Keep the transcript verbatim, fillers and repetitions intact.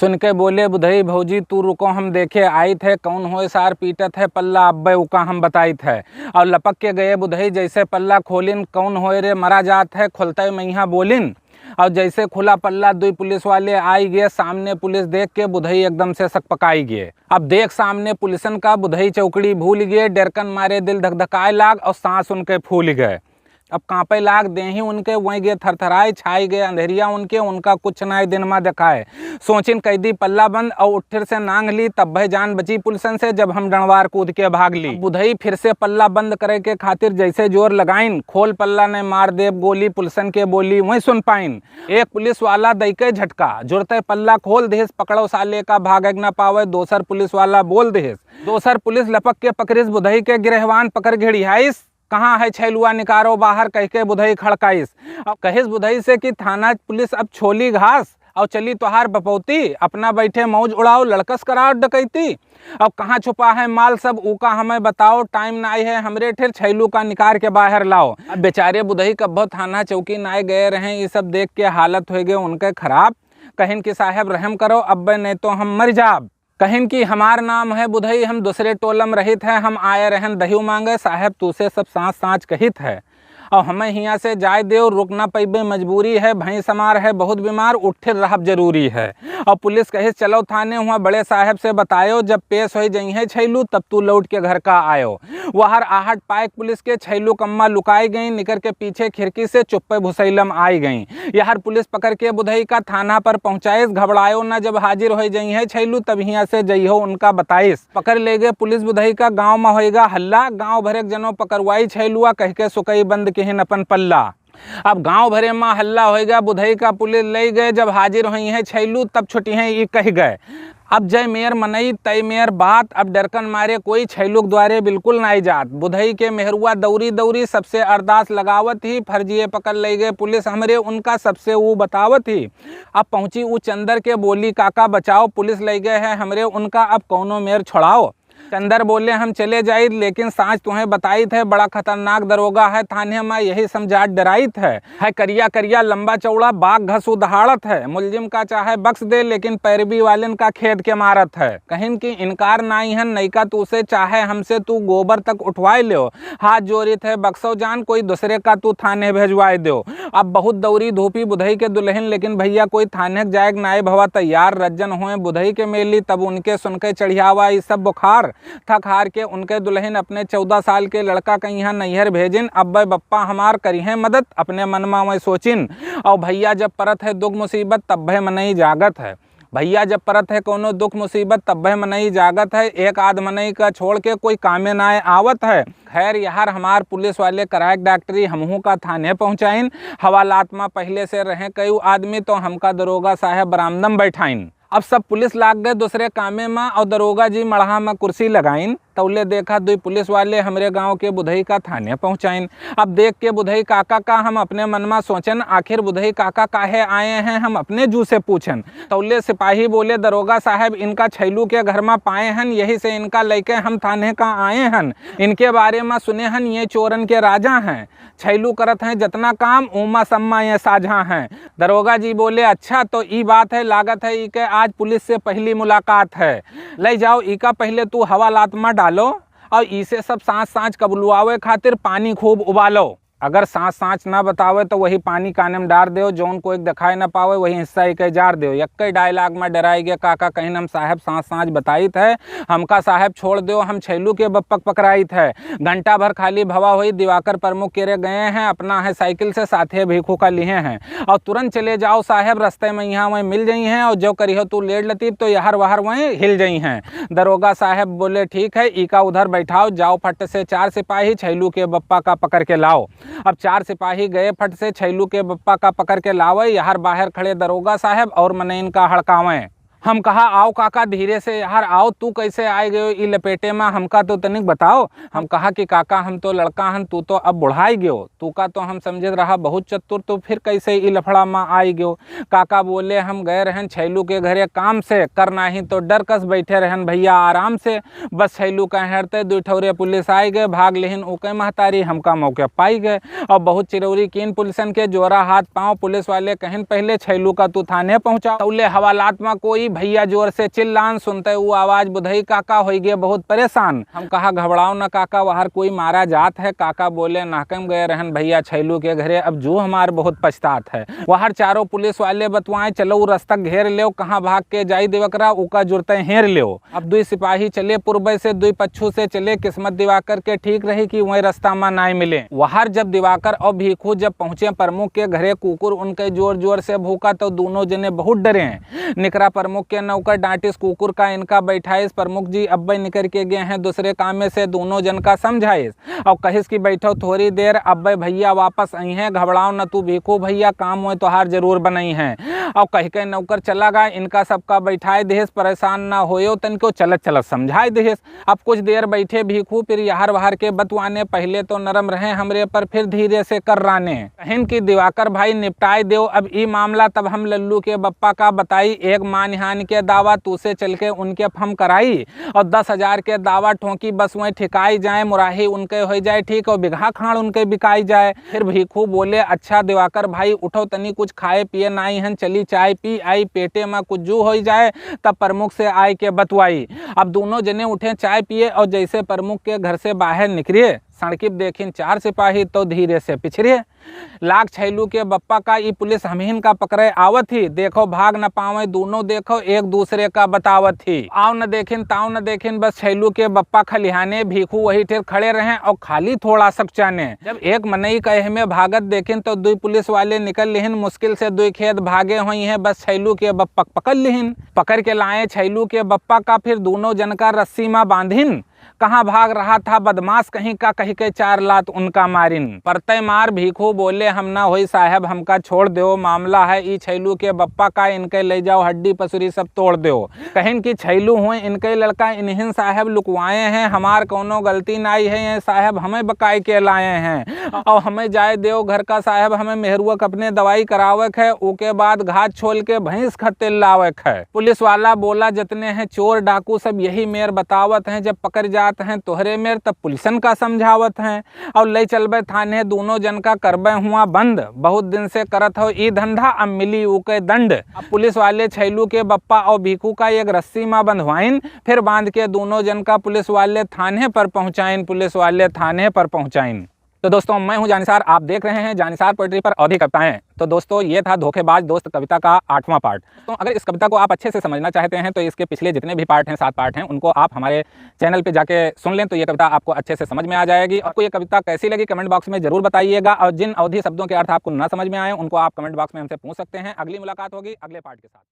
सुन के बोले बुधई, भौजी तू रुको, हम देखे आइत है, कौन होए सार पीटत है पल्ला, अब्बे उका हम बताइत है। और लपक के गए बुधई, जैसे पल्ला खोलिन, कौन होए रे मरा जात है, खोलते मैहा बोलिन। और जैसे खुला पल्ला, दुई पुलिस वाले आई गए सामने। पुलिस देख के बुधई एकदम से सकपकाई गए। अब देख सामने पुलिसन का, बुधई चौकड़ी भूल गए, डरकन मारे दिल धकधकाए लाग और सांस उनके फूल गए। अब कांपे लाग देही उनके, वहीं गए थरथराए, छाई गए अंधेरिया उनके, उनका कुछ नाय दिन मा देखाए। सोचिन कैदी पल्ला बंद और उठिर से नांग ली, तब भय जान बची पुलिसन से, जब हम डंडवार कूद के भाग ली। अब बुधई फिर से पल्ला बंद करे के खातिर जैसे जोर लगाइन, खोल पल्ला ने मार देब गोली, पुलिसन के बोली वहीं सुन पाइन। एक पुलिस वाला दई के झटका, जुरते पल्ला खोल देहिस, पकड़ो साले का भागे न पावे, दोसर पुलिस वाला बोल देहिस। दोसर पुलिस लपक के पकड़िस बुधई के, गिरहवान पकड़ घिड़ियाइस, कहाँ है छैलुआ, निकारो बाहर, कह के बुधई खड़काइस। अब कहिस बुधई से कि थाना पुलिस अब छोली घास, और चली तोहार बपौती, अपना बैठे मौज उड़ाओ, लड़कस कराओ डकैती। अब कहाँ छुपा है माल सब, ऊका हमें बताओ, टाइम नाई है हमरे ठेर, छैलू का निकार के बाहर लाओ। अब बेचारे बुधई कब्बो थाना चौकी नाय गए रहे, ये सब देख के हालत हो गए उनके खराब। कहिन कि साहेब रहम करो, अब्बे नहीं तो हम मर जाब। कहिन कि हमार नाम है बुधई, हम दूसरे टोलम रहित है, हम आए रहन दहियो मांगे, साहेब तू से सब सांच सांच कहित है। और हमें हियाँ से जाए देव, रुक ना पैबे, मजबूरी है, भैंस हमार है बहुत बीमार, उठिर रहब जरूरी है। और पुलिस कहिस चलो थाने, हुआ बड़े साहेब से बतायो, जब पेश हो जइहे छैलू तब तू लौट के घर का आयो। वहर आहट पाए पुलिस के, छैलू कम्मा लुकाई गई, निकर के पीछे खिड़की से चुप्पे भुसैलम आई गई। यहर पुलिस पकड़ के बुधई का थाना पर पहुँचाइस, घबरायो न जब हाजिर हो जइहे छैलू तब हियाँ से जइहो उनका बताइस। पकड़ ले गए पुलिस बुधई का, गाँव मा होएगा हल्ला, गाँव भरे के जनो पकड़वाई छैलुआ, कह के सुकई बंद किहिन अपन पल्ला। अब गाँव भरे मा हल्ला होएगा, बुधई का पुलिस ले गए, जब हाजिर होइहे छैलू तब छुटिहे ई कह गए। अब जय मेर मनई तय मेर बात, अब डरकन मारे कोई छैलू के द्वारे बिल्कुल नाई जात। बुधई के मेहरुआ दौरी दौरी सबसे अरदास लगावत ही, फर्जिए पकड़ ले गए पुलिस हमरे उनका, सबसे ऊ बतावत ही। अब पहुँची ऊ चंदर के, बोली काका बचाओ, पुलिस ले गए है हमरे उनका, अब कौनो मेर छोड़ाओ। चंदर बोले हम चले जाइत, लेकिन सांच तुहें बताइत है, बड़ा खतरनाक दरोगा है थाने मा, यही समझात डराइत है। है करिया करिया लंबा चौड़ा, बाघ घसू दहाड़त है। मुलजिम का चाहे बख्श दे, लेकिन पैरवी वालन का खेद के मारत है। कहिन कि इनकार नाई हन, नैका तू से चाहे हमसे तू गोबर तक उठवाए लेओ। हाथ जोरित है बख्शो जान, कोई दूसरे का तू थाने भेजवाए देओ। अब बहुत दौरी धूपी बुधई के दुलहिन, लेकिन भैया कोई थाने के जाए के नाई भवा तैयार। रज्जन होए बुधई के मेली, तब उनके सुनके चढ़ियावा ई सब बुखार। थक हार के उनके दुलहिन अपने चौदह साल के लड़का के इहाँ नैहर भेजिन। अब्बे बप्पा हमार करिहें मदद, अपने मन मा वै सोचिन। और भैया जब परत है दुख मुसीबत, तब्बे मनई जागत है। भैया जब परत है कौनो दुख मुसीबत, तब्बे मनई जागत है। एक आध मनई का छोड़ के कोई कामे नाय आवत है। खैर, यहर हमार पुलिस वाले कराए के डॉक्टरी, हमहू का थाने पहुँचाइन। हवालात मा पहिले से रहे कई आदमी, तो हमका दरोगा साहेब बरामदम बैठाइन। अब सब पुलिस लाग गए दूसरे कामे मा और दरोगा जी मड़हा मा कुर्सी लगाइन। तौले देखा दुई पुलिस वाले हमरे गांव के बुधई का थाने पहुँचाइन। अब देख के बुधई काका का हम अपने मन मा सोचन, आखिर बुधई काका काहे आए हैं, हम अपने जू से पूछन। तौले सिपाही बोले, दरोगा साहेब, इनका छैलू के घर मा पाए हन, यही से इनका लइके हम थाने का आए हन। इनके बारे मा सुने हन, ये चोरन के राजा हैं। छैलू करत हैं जतना काम, ऊमा सम्मा ये साझा हैं। दरोगा जी बोले, अच्छा, तो ई बात है, लागत है ई के आज पुलिस से पहली मुलाकात है। ले जाओ, ई का पहले तू हवालात मा डालो और इसे सब सांच सांच कबुलवावे खातिर पानी खूब उबालो। अगर सांच सांच ना बतावे, तो वही पानी काने में डार देओ, जौन कोई देखाए ना पावे, वही हिस्सा इके जार देओ। यक्के डायलॉग में डराई गए काका, कहिन हम साहेब सांच सांच बताइत है, हमका साहेब छोड़ देओ, हम छैलू के बप्पक पकड़ाइत है। घंटा भर खाली भवा होई, दिवाकर प्रमुख केरे गए हैं, अपना है साइकिल से, साथे भीखू का लिहे हैं। और तुरंत चले जाओ साहेब, रस्ते में यहाँ वहीं मिल जइहें, और जो करिहो तू लेट लतीफ, तो यहर वहर वहीं हिल जइहें। दरोगा साहेब बोले, ठीक है, इका उधर बैठाओ, जाओ फट से चार सिपाही छैलू के बप्पा का पकड़ के लाओ। अब चार सिपाही गए फट से छैलू के बप्पा का पकड़ के लावे, यहर बाहर खड़े दरोगा साहेब और मनइन का हड़कावे। हम कहा, आओ काका, धीरे से यहर आओ, तू कैसे आए गयो ई लपेटे मा, हमका तो तनिक बताओ। हम कहा कि काका, हम तो लड़का हन, तू तो अब बुढ़ाई गयो, तू का तो हम समझत रहा बहुत चतुर, तो फिर कैसे ई लफड़ा मा आई गयो? काका बोले, हम गए रहन छैलू के घरे काम से, कर नाही तो डर कस बैठे रहन भैया आराम से। बस छैलू का हेरते दुई ठौरे पुलिस आई गए, भाग लेहिन ओके महतारी, हमका मौके पाई गए। और बहुत चिरौरी कीन पुलिसन के, जोरा हाथ पाँव पुलिस वाले कहिन, पहले छैलू का तू थाने पहुँचा। तौले हवालात मा कोई भइया जोर से चिल्लान, सुनते उ आवाज बुधई काका होइ गए बहुत परेशान। हम कहा घबड़ाओ न काका, वहर कोई मारा जात है। काका बोले नहकम गए रहन भइया छैलू के घरे, अब जू हमार बहुत पछतात है। वहर चारों पुलिस वाले बतवाए चलो उ रस्ता घेर लेव, कहाँ भाग के जाई देवकरा उका जुरते हेर लेव। अब दुई सिपाही चले पूर्वे से, दुई पच्छू से चले, किस्मत दिवाकर के ठीक रही कि वही रस्ता मा नाई मिले। वहर जब दिवाकर और भीखू जब पहुँचे प्रमुख के घरे, कुकुर उनके जोर जोर से भूका तो दोनों जने बहुत डरे। निकरा प्रमुख के नौकर डांटिस कुकुर का इनका बैठाइस, प्रमुख जी अब्बे निकर के गए हैं दूसरे कामे से, दोनों जन का समझाइस और कहिस कि बैठो थोड़ी देर, अब्बे भइया वापस अइहें, घबड़ाओ न तू भीखू भइया, काम वह तोहार जरूर बनइहें। और कह के नौकर चला गया, इनका सबका बैठाए देहेस, परेशान ना होयो तनिको, चलत चलत समझाए देहेस। अब कुछ देर बैठे भीखू, फिर यहर वहर के बतवाने, पहले तो नरम रहे हमरे पर, फिर धीरे से कर्राने। कहिन कि दिवाकर भाई निपटाए देव अब ई मामला, तब हम लल्लू के बप्पा का बताई, एक मानहानि के दावा तू से चल के उनके हम कराई, और दस हजार के दावा ठोंकी बस वहीं ठिकाई जाए, मुराही उनके होइ जाए ठीक और बिगहा खाड़ उनके बिकाई जाए। फिर भीखू बोले अच्छा दिवाकर भाई उठो तनी कुछ खाए पिए नाई हन, चली चाय पी आई, पेटे मा कुछ जू होइ जाए तब प्रमुख से आए के बतवाई। अब दोनों जने उठे चाय पिए और जैसे प्रमुख के घर से बाहर निकरे, सड़की पे देखिन चार सिपाही तो धीरे से पिछरे। लाग छैलू के बप्पा का ई पुलिस हमहिन का पकड़े आवत ही, देखो भाग न पावे दोनों, देखो एक दूसरे का बतावत ही। आव न देखिन ताव न देखिन, बस छैलू के बप्पा खलिहाने, भीखू वही ठेर खड़े रहे और खाली थोड़ा सकचाने। जब एक मनई कहे में भागत देखिन तो दुई पुलिस वाले निकल लिहिन, मुश्किल से दुई खेत भागे होइहें, बस छैलू के बप्पा पकड़ लिहिन। पकड़ के लाए छैलू के बप्पा का, फिर दोनों जन का रस्सी मा बांधिन। कहाँ भाग रहा था बदमाश कहीं का, कहि के चार लात उनका मारिन। परतय मार भीखू बोले हम ना होई साहेब, हमका छोड़ देव, मामला है ई छैलू के बप्पा का, इनके ले जाओ हड्डी पसुरी सब तोड़ देव। कहिन कि छैलू हुए इनके लड़का, इन्हिन साहेब लुकवाए हैं, हमार कौनो गलती नाई है, ये साहेब हमें बकाई के लाए हैं और हमें जाए देव घर का साहेब, हमें मेहरुआ के अपने दवाई करावे के है, ओके बाद घास छोल के भैंस खत्ते लावे के है। पुलिस वाला बोला जितने हैं चोर डाकू सब यही मेर बतावत हैं, जब पकड़ जात हैं तोहरे मेर तब पुलिसन का समझावत हैं। और ले चलबे थाने दोनों जन का करबे हुआ बंद, बहुत दिन से करत हो ई धंधा अब मिली ओके दंड। अब पुलिस वाले छैलू के बप्पा और भीखू का एक रस्सी मा बंधवाइन, फिर बांध के दोनों जन का पुलिस वाले थाने पर पहुँचाइन, पुलिस वाले थाने पर पहुँचाइन। तो दोस्तों, मैं हूं जानिसार, आप देख रहे हैं जानिसार पोएट्री पर अवधी कविताएं। तो दोस्तों, ये था धोखेबाज दोस्त कविता का आठवां पार्ट। तो अगर इस कविता को आप अच्छे से समझना चाहते हैं तो इसके पिछले जितने भी पार्ट हैं, सात पार्ट हैं, उनको आप हमारे चैनल पे जाके सुन लें तो ये कविता आपको अच्छे से समझ में आ जाएगी। आपको ये कविता कैसी लगी कमेंट बॉक्स में जरूर बताइएगा और जिन अवधी शब्दों के अर्थ आपको ना समझ में आए उनको आप कमेंट बॉक्स में हमसे पूछ सकते हैं। अगली मुलाकात होगी अगले पार्ट के साथ।